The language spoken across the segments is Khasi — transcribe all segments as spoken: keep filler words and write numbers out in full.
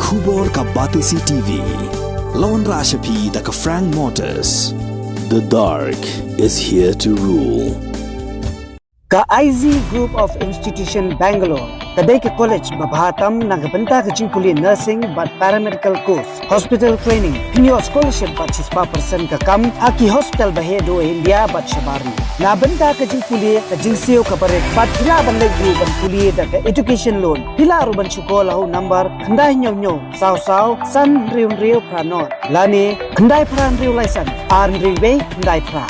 Khubor ka Batesi T V. La wanrah sha phi da ka Frank Motors. The dark is here to rule. Ka I Z Group of Institution Bangalore ka dei ka college ba bha tam na ka bynta ka jingpule nursing bad paramedical course, hospital training, pynïoh scholarship bad shispah percent ka kam ha ki hospital ba heh duh ha India bad shabar. Na bynta ka jingpule ka jingsiew ka barit bad phi lah ban leit ruh ban pule da ka education loan. Phi lah ruh ban shu call ha u number khyndai hynñiew hynñiew saw saw san hynriew hynriew phra nod lane khyndai phra hynriew lai san ar hynriew wei khyndai phra.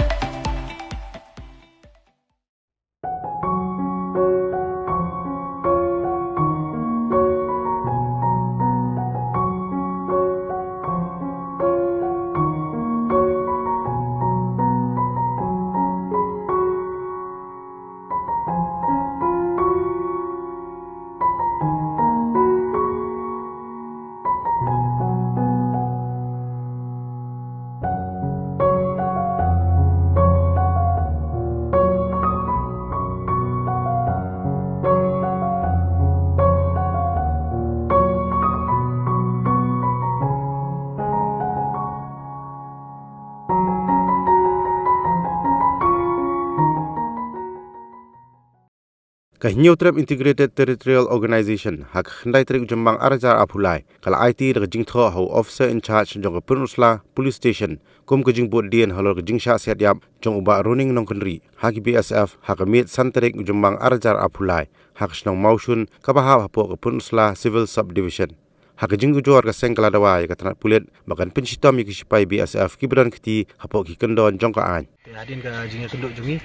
Ka Hynñiewtrep Integrated Territorial Organization ha ka khyndai tarik u Jymmang ar hajar arphew lai ka la aiti da ka jingthoh ha u Officer in Charge jong ka Pynursla Police Station kum ka jingbud dien halor ka jingshah siat ïap jong u Bah Roning Nongkynrih ha ki B S F ha ka miet san tarik u Jymmang ar hajar arphew lai ha ka shnong Mawshun kaba hap hapoh ka Pynursla Civil Subdivision. Ha ka jingujor ka seng ka la dawa ïa ka tnat pulit ba kan pynshitom ïa ki sipai B S F kiba don kti hapoh ki kyndon jong ka aiñ. Te hadien ka jingïakynduh jong ngi,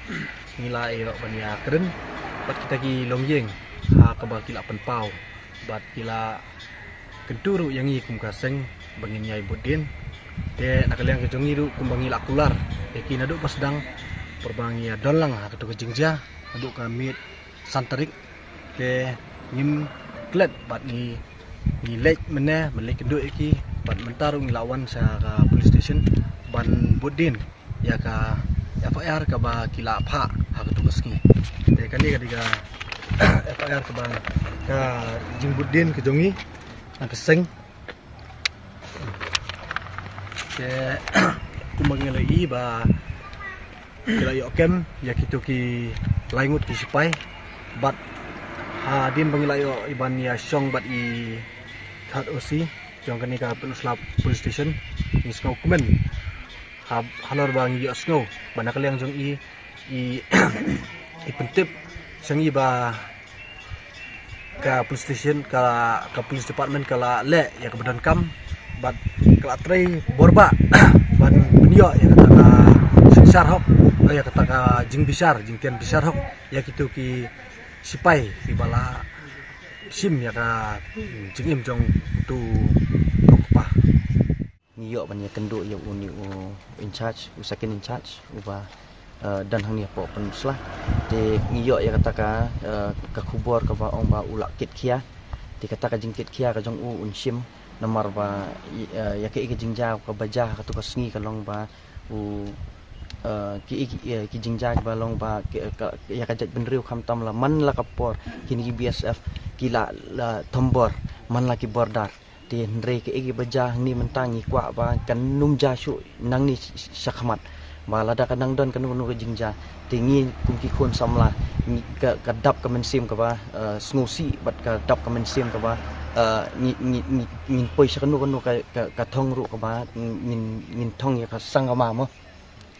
ngi la ïoh ban ïakren bad kita ki longïing ha kaba ki la pynpaw bad ki la kyntu ruh ïa ngi kum ka seng ba ngin ïai bud dien. Te na ka liang ka jong ngi ruh kumba ngi la kular ïa ki naduh ba sdang, por ba ngi ïa don lang ha kato ka jingjia naduh ka miet san tarik. Te ngim klet bad ngi, ngi leit mynne, mynne leit kynduh ïa ki bad mynta ruh ngi la wan sha ka police station ban bud dien ïa ka F I R kaba ki la phah ha kato ka sngi. Te kane ka dei ka F I R kaba ka jingbud dien ka jong ngi na ka seng. Te kumba ngi la ïohi ba ki la ïoh kem ïa kito ki lai ngut ki sipai bad hadien ba ngi la ïoh i ban ïashong bad i third O C jong kane ka Pynursla Police Station, ngi sngewkmen ha, halor ba ngi ïohsngew ba na ka liang jong i, i, i pyntip sha ngi ba ka police station, ka, ka police department ka la leh ïa kaba donkam bad ka la trei borbah ban pynïoh ïa kata ka synshar hok, ïa kata ka jingbishar, jingtian bishar hok ïa kito ki sipai kiba la shim ïa ka jingim jong uto u nongkpa. Ngi ïoh ban ïakynduh ïa une u in charge, u second in charge, uba, eh, don hangne hapoh Pynursla. Te ngi ïoh ïa kata ka, eh, ka khubor kaba ong ba u la kit khia. Te kata ka jingkit khia ka jong u un shim namar ba, i, eh, ïa kaei ka jingjia kaba jia ha kato ka sngi ka long ba u, eh, ki, ki, eh, ki jingjia kiba long ba ki, eh, ka, ïa ka jaitbynriew khamtam la man la ka por kine ki B S F ki la, la thombor man la ki border. Te hynrei kaei kaba jia hangne mynta ngi kwah ba kan nym jia shuh nangne sh-, sh-, shakhmat. Ba lada ka nang don kano kano ka jingjia, te ngi kum ki khun samla ngi ka, ka dap ka mynsiem kaba, eh, sngewsih bad ka dap ka mynsiem kaba, eh, ngi, ngi, ngi, ngin poi sha kano kano ka, ka, ka thong ruh kaba ngin, ngin thong ïa ka sang kama mo.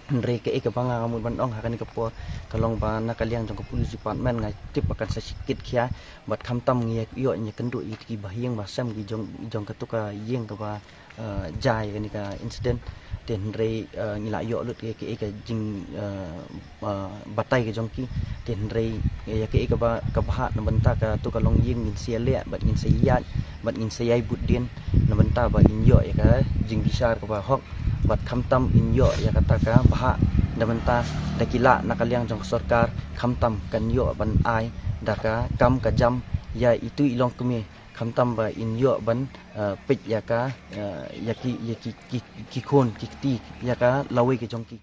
Hynrei kaei kaba nga, nga mut ban ong ha kane ka por ka long ba na ka liang jong ka police department nga tip ba kan sa kit khia bad khamtam ngi ïoh ïakynduh ïa ki bahaïing bahasem ki jong, jong kato ka ïing kaba, eh, jia ïa kane ka incident. Te hynrei, eh, ngi la ïoh lut ïa kaei ka jing, eh, eh, batai ka jong ki. Te hynrei ïa kaei kaba, kaba hap na bynta kato ka longïing ngin sa ïaleh bad ngin sa ïaid bad ngin sa ïai bud dien na bynta ba in ïoh ïa ka jingbishar kaba hok bad khamtam in ïoh ïa kata ka bhah na bynta da ki lah na ka liang jong ka sorkar khamtam kan ïoh ban ai da ka kam ka jam ïa itu i longkmie khamtam ba in ïoh ban, eh, peit ïa ka, eh, ïa ki, ïa ki, ki, ki khun ki kti ïa ka lawei ka jong ki.